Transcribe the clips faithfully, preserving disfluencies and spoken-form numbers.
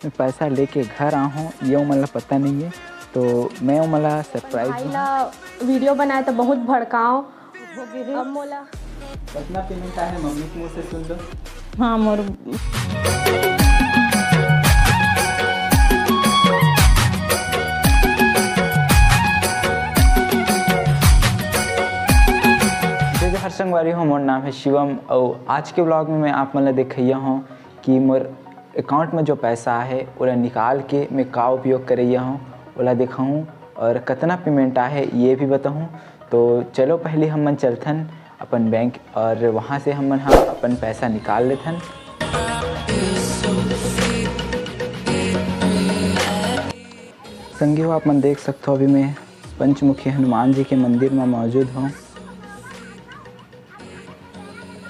मैं पैसा लेके घर आहूँ, ये ओमन ला पता नहीं है। तो मैं ओमन ला सरप्राइज भाई दूँ। ला वीडियो बनाए तो बहुत भड़काओ। अब मोला कितना पेमेंट आए हे, मम्मी के मुँह से सुन लो। हाँ, मोर जय जोहार संगवारी हो, मोर नाम है शिवम। और आज के व्लॉग में मैं आप मन ला देखइया हूँ कि मोर अकाउंट में जो पैसा आहे, ओला निकाल के मैं का उपयोग करइया हूँ, ओला दिखाऊँ और कतना पेमेंट आहे, ये भी बताऊँ। तो चलो, पहले हमन चलथन अपन बैंक और वहाँ से हमन हा अपन पैसा निकाल लेथन। संगी हो, आप मन देख सकथो, अभी मैं पंचमुखी हनुमान जी के मंदिर में मौजूद हूँ।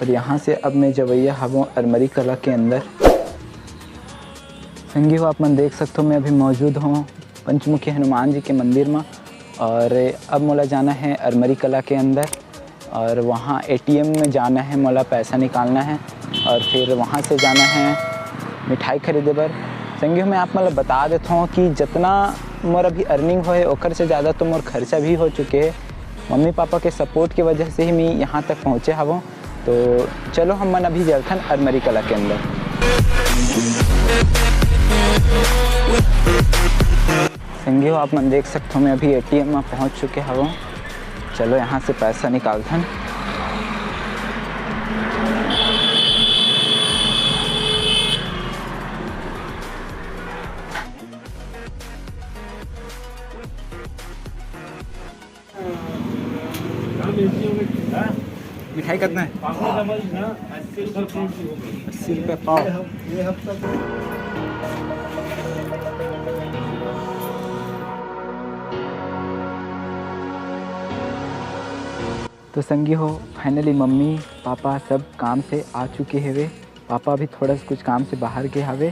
और यहाँ से अब मैं जवैया हवों अरमरी कला के अंदर। संगी हो, आप मन देख सकथो, मैं अभी मौजूद हूँ पंचमुखी हनुमान जी के मंदिर में। और अब मोला जाना है अरमरी कला के अंदर और वहाँ एटीएम में जाना है, मोला पैसा निकालना है और फिर वहाँ से जाना है मिठाई खरीदे बर। संगी हो, मैं आप मन ला बता देता हूँ कि जितना मोर अभी अर्निंग होए, ओकर से ज़्यादा तो मोर खर्चा भी हो चुके हैं। मम्मी पापा के सपोर्ट की वजह से ही मैं यहाँ तक पहुँचे हवों। तो चलो, हम मन अभी चलथन अरमरी कला के अंदर। संगी हो, आप मन देख सकथो, मैं अभी एटीएम में पहुँच चुके हवों। चलो, यहाँ से पैसा निकालथन। मिठाई कितना है? अस्सी रुपये पाव। तो संगी हो, फाइनली मम्मी पापा सब काम से आ चुके हवे। पापा भी थोड़ा सा कुछ काम से बाहर गए हवे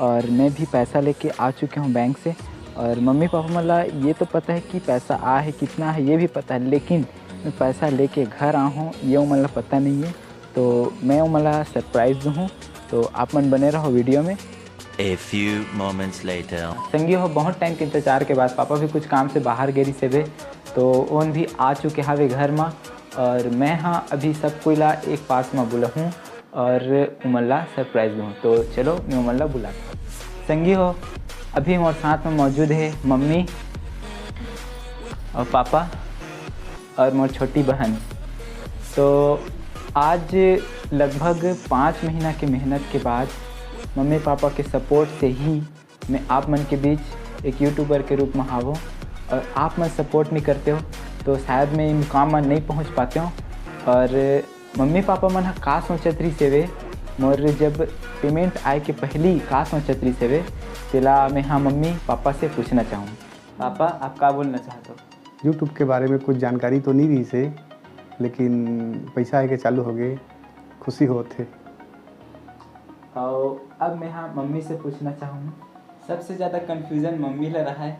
और मैं भी पैसा लेके आ चुके हूँ बैंक से। और मम्मी पापा मन ला ये तो पता है कि पैसा आ है, कितना है, ये भी पता है, लेकिन मैं पैसा लेके घर आ हूँ, ये ओमन ला पता नहीं है। तो मैं ओमन ला सरप्राइज दूँ हूँ। तो आप मन बने रहो वीडियो में। A few moments later. संगी हो, बहुत टाइम के इंतजार के बाद पापा भी कुछ काम से बाहर गे रिहिस हवे, तो ओन भी आ चुके हवे घर मा। और मैं हा अभी सब कोई ला एक पास मा बुलाहूँ और उमन ला सरप्राइज दूँ। तो चलो, मैं उमन ला बुलाता हूँ। संगी हो, अभी मोर साथ में मौजूद है मम्मी और पापा और मोर छोटी बहन। तो आज लगभग पाँच महीना के मेहनत के बाद मम्मी पापा के सपोर्ट से ही मैं आप मन के बीच एक यूट्यूबर के रूप में हावो। और आप मन सपोर्ट नहीं करते हो तो शायद मैं इन मुकाम में नहीं पहुंच पाते हो। और मम्मी पापा मन ह का सोचत रहिस हवे, मोर जब पेमेंट आए के पहली का सोचत रहिस हवे, तेला मैं हा मम्मी पापा से पूछना चाहूँ। पापा, आप का बोलना चाहत हो? YouTube के बारे में कुछ जानकारी तो नहीं रहिस हे, लेकिन पैसा आए के चालू हो गए, खुशी होत हे। और अब मैं हा मम्मी से पूछना चाहूँ, सबसे ज़्यादा कन्फ्यूजन मम्मी ला रहा है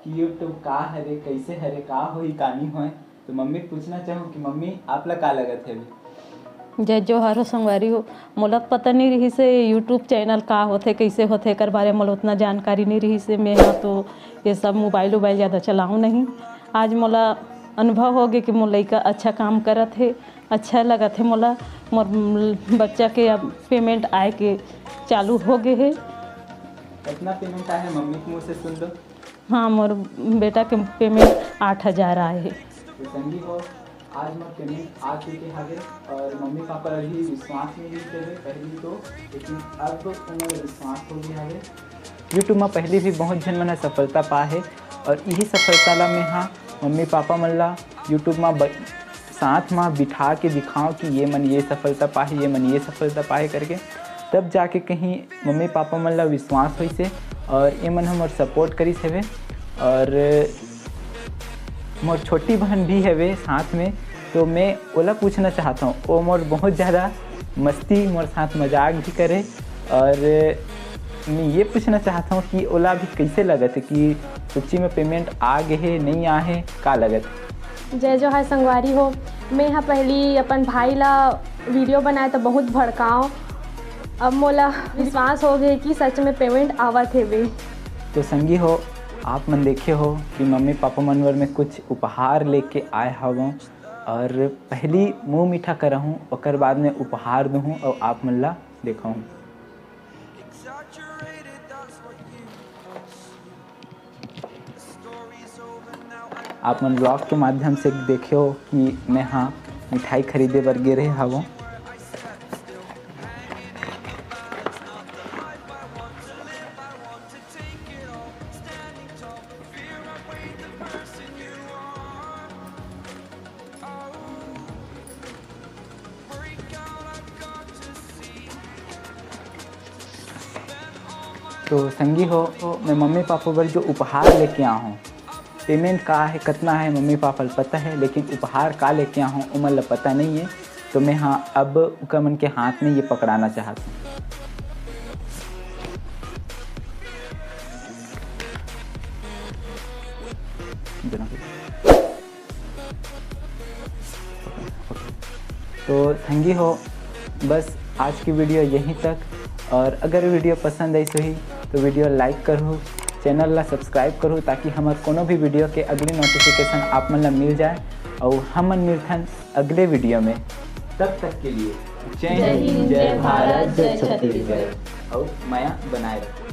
कि YouTube का हरे, कैसे हरे, का होही, का नहीं होए। तो मम्मी पूछना चाहूँ कि मम्मी, आप ला का लगत है अभी? जय जोहार हो संगवारी हो। मोला तो पता नहीं रहिस हे YouTube चैनल का होथे, कैसे होथे, एकर बारे में मोला उतना जानकारी नहीं रहिस हे। मैं हा तो ये सब मोबाइल उबाइल ज़्यादा चलाऊँ नहीं। आज मोला अनुभव हो गए कि मोर लइका अच्छा काम करत हे, अच्छा लगत हे मोला। मोर बच्चा के अब पेमेंट आए के चालू हो गए हे। कितना पेमेंट आए हे, मम्मी के मुँह से सुन लो। हाँ, मोर बेटा के पेमेंट आठ हजार आए हे। तो संगी हो, आज मोर पेमेंट आ चुके हवे और मम्मी पापा ला भी विश्वास नहीं होते हुए पहली तो, लेकिन अब उमन विश्वास हो गया हवे। YouTube में पहली भी बहुत झन मन सफलता पाए हे और यही सफलता ला मैं हा मम्मी पापा मन ला YouTube में ब-, साथ में बिठा के दिखाओ कि ये मन ये सफलता पाए, ये मन ये सफलता पाए करके, तब जाके कहीं मम्मी पापा मन ला विश्वास होइस हे और ये मन हमर सपोर्ट करिस हवे। और मोर छोटी बहन भी हवे साथ में, तो मैं ओला पूछना चाहत हूँ। वो मोर बहुत ज़्यादा मस्ती, मोर साथ मजाक भी करे। और मैं ये पूछना चाहत हूँ कि ओला अभी कैसे लगत है कि सच्ची में पेमेंट आ गए है, नहीं आ है, का लगत है? जय जोहार संगवारी हो। मैं हा पहली अपन भाई ला वीडियो बनाए तो बहुत भड़काओ, अब मोला विश्वास हो गए कि सच में पेमेंट आवत हेवे। तो संगी हो, आप मन देखे हो कि मम्मी पापा मन बर मैं कुछ उपहार लेके आए हवं, और पहली मुंह मीठा करहूँ, ओकर बाद में उपहार दूहूँ और आप मन ला देखाहूँ। आप मन ब्लॉग के माध्यम से देखे हो कि मैं हाँ मिठाई खरीदे बर गे रहे हवं। तो संगी हो, मैं मम्मी पापा बर जो उपहार लेके आ हूँ, पेमेंट का है, कितना है, मम्मी पापा ल पता है, लेकिन उपहार का लेके आ हूँ, ओमन ल पता नहीं है। तो मैं हाँ अब उकर मन के हाथ में ये पकड़ाना चाहता हूँ। तो संगी हो, बस आज की वीडियो यहीं तक। और अगर वीडियो पसंद आई सही तो वीडियो लाइक करहू, चैनल ला सब्सक्राइब करहू, ताकि हमर कोनो भी वीडियो के अगली नोटिफिकेशन आप मन ला मिल जाए। और हमन मिलथन अगले वीडियो में। तब तक के लिए जय हिंद, जय भारत, जय छत्तीसगढ़। और मया बनाए रखो।